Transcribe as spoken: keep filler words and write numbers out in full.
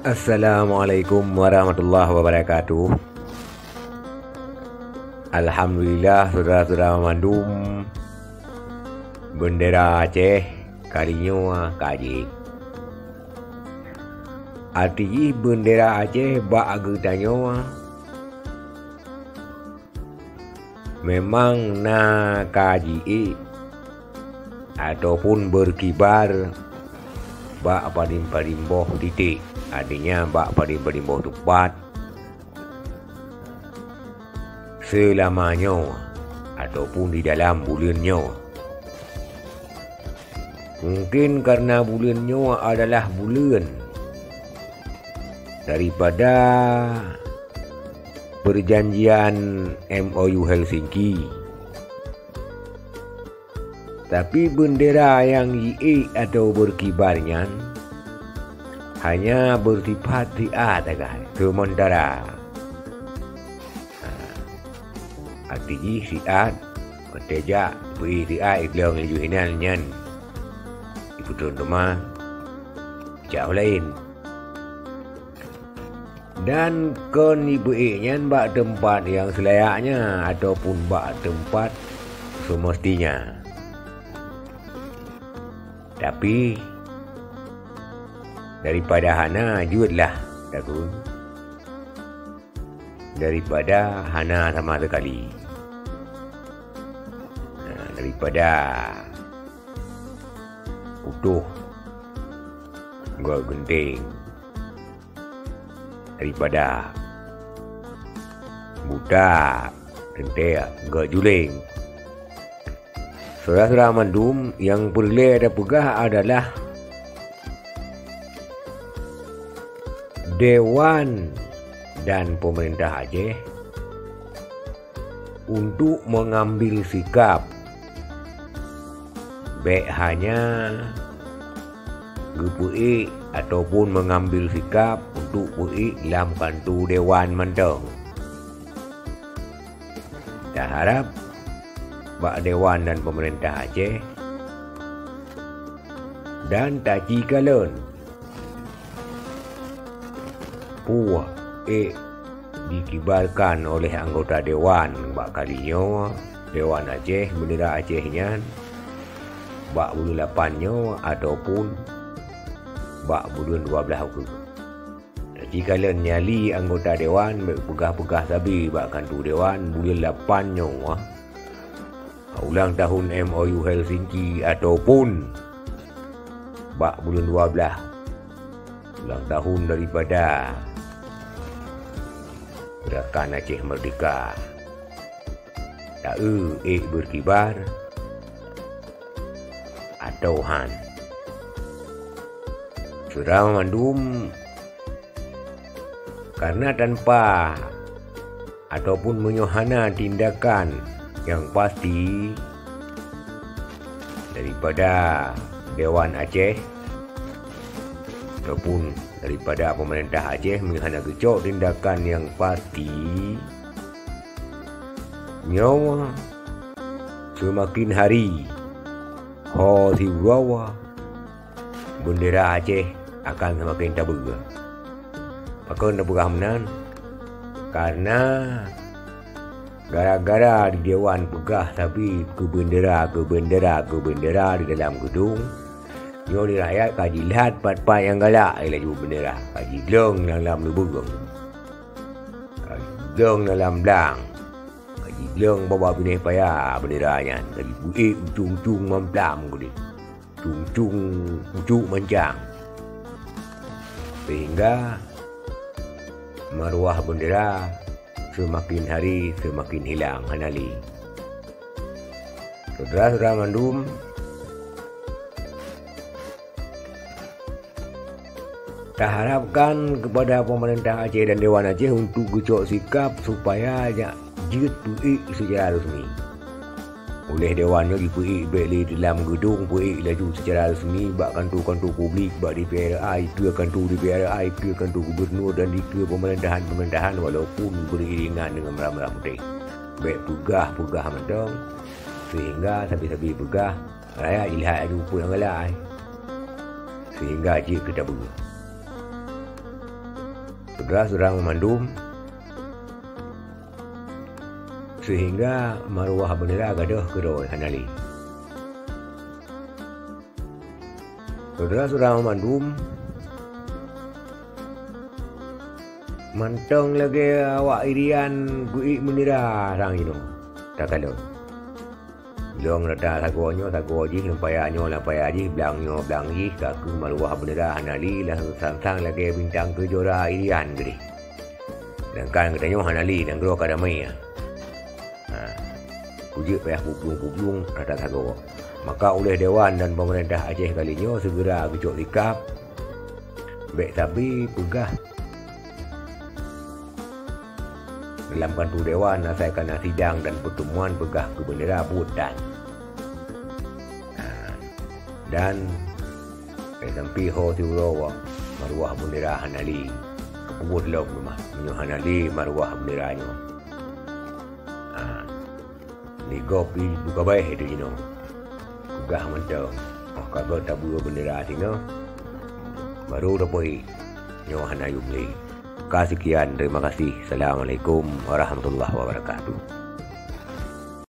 Assalamualaikum warahmatullahi wabarakatuh. Alhamdulillah, syedara-syedara mandum, beundera Aceh kali nyoe ka jiék. Arti jih beundera Aceh bak geutanyoe memang na ka jiék ataupun berkibar bak padum-padum boh titik, artinya bak padum-padum boh teumpat, seulama nyoe ataupun di dalam buleuen nyoe. Mungkin karena buleuen nyoe adalah buleuen daripada perjanjian M O U Helsinki. Tapi beundera nyang jiék atawa berkibar nyan hanya beusifat siat sagai, seumeuntara. Ha, arti jih siat, watée jak peuék siat, idong laju hinan nyan, ipeutron teuma jak laén. Dan kon jipeuék nyan bak teumpat nyang seulayaknya ataupun bak teumpat seumeustinya. Tapi, daripada hana, jeuetlah takheun. Daripada hana sama sekali. Nah, daripada utoh, geuh geunteng. Daripada buta, teuntée geuh juléng. Syedara-syedara mandum, nyang peureulée tapeugah adalah Dewan dan Pemerintah Aceh untuk mengambil sikap, bék hanya geupeuék ataupun mengambil sikap untuk peuék lam kantô dewan mantong. Taharab bak dewan dan pemerintah Aceh dan tacikalon peue ék dikibarkan oleh anggota dewan bak kali nyoe, Dewan Aceh, beundera Aceh nyan bak buleuen lapan nyoe ataupun bak buleuen dua blaih ukeue. Tacikalon nyali anggota dewan bék peugah-peugah sabe bak kantô dewan buleuen lapan nyoe, ulang tahun M O U Helsinki ataupun bak buleuen dua blaih ulang tahun daripada Gerakan Aceh Merdeka. Ta-eu ék beurkibar atawa han. Syedara mandum, kareuna tanpa ataupun meunyoe hana tindakan nyang pasti daripada Dewan Aceh ataupun daripada pemerintah Aceh, meunyoe hana geucok tindakan nyang pasti, nyoe seumaken hari ho siuroe beundera Aceh akan seumaken tabeue. Pakon tapeugah meunan? Kareuna gara-gara di dewan peugah sabe keu beundera, keu beundera, keu beundera di dalam geudong, nyoe di rakyat ka jilhat pat-pat nyang galak laju beundera, ka jidong lam-lam lubong, ka jidong lam blang, ka jidong bak binéh paya beundera nyan, ka jipeuék ucung-ucung mamplam keudeh. Cung-cung pucuk mancang, sehingga maruah beundera seumaken hari seumaken hilang hana lé. Syedara-syedara mandum, taharapkan keupada pemerintah Aceh dan Dewan Aceh untuk geucok sikap supaya jak jeuet peuék seucara resmi. Uléh dewan nyoe jipeuék bék lé di lam geudong, peuék laju seucara resmi bak kantô-kantô publik, bak D P R A, dikeue kantô D P R A, dikeue kantô gubernur dan dikeue pemerintahan-pemerintahan walaupun beriringan dengan merah-merah putéh. Bék peugah-peugah mantong, sehingga sabe-sabe peugah, rakyat jilhat laju peue nyang galak, sehingga jeuet keu tabeue. Syedara-syedara mandum, sehingga maruah beundera gadôh keudroe hana lé. Syedara-syedara mandum, mantong lagée awak Irian geuék beundera sang inoe takalon. Lôn rata sagoe nyoe sagoe jih, lam paya nyoe lam paya jih, blang nyoe blang jih, ka keuh maruah beundera hana lé, lam sang-sang lagée bintang keujora Irian keudeh. Sedangkan geutanyoe hana lé, nanggroe ka damé. Ha. Kujeuet payah publueng-publueng rata sagoe. Maka uléh dewan dan pemerintah Aceh kali nyoe segera geucok sikap, bék sabe peugah dalam kanto dewan asai kana sidang dan pertemuan peugah keu beundera buet tan. Ha. Dan bék sampoe ho siuroe maruah beundera hana lé. Keupeue lom teuma meunyoe hana lé maruah beundera nyoe. Ha. Di gob pih buka baih itu jinoe. Peugah mantong, oh ka gob tabeue beundera singoh, baru tapeue nyoe hana yum lé. Ka sekian, terima kasih. Assalamualaikum warahmatullahi wabarakatuh.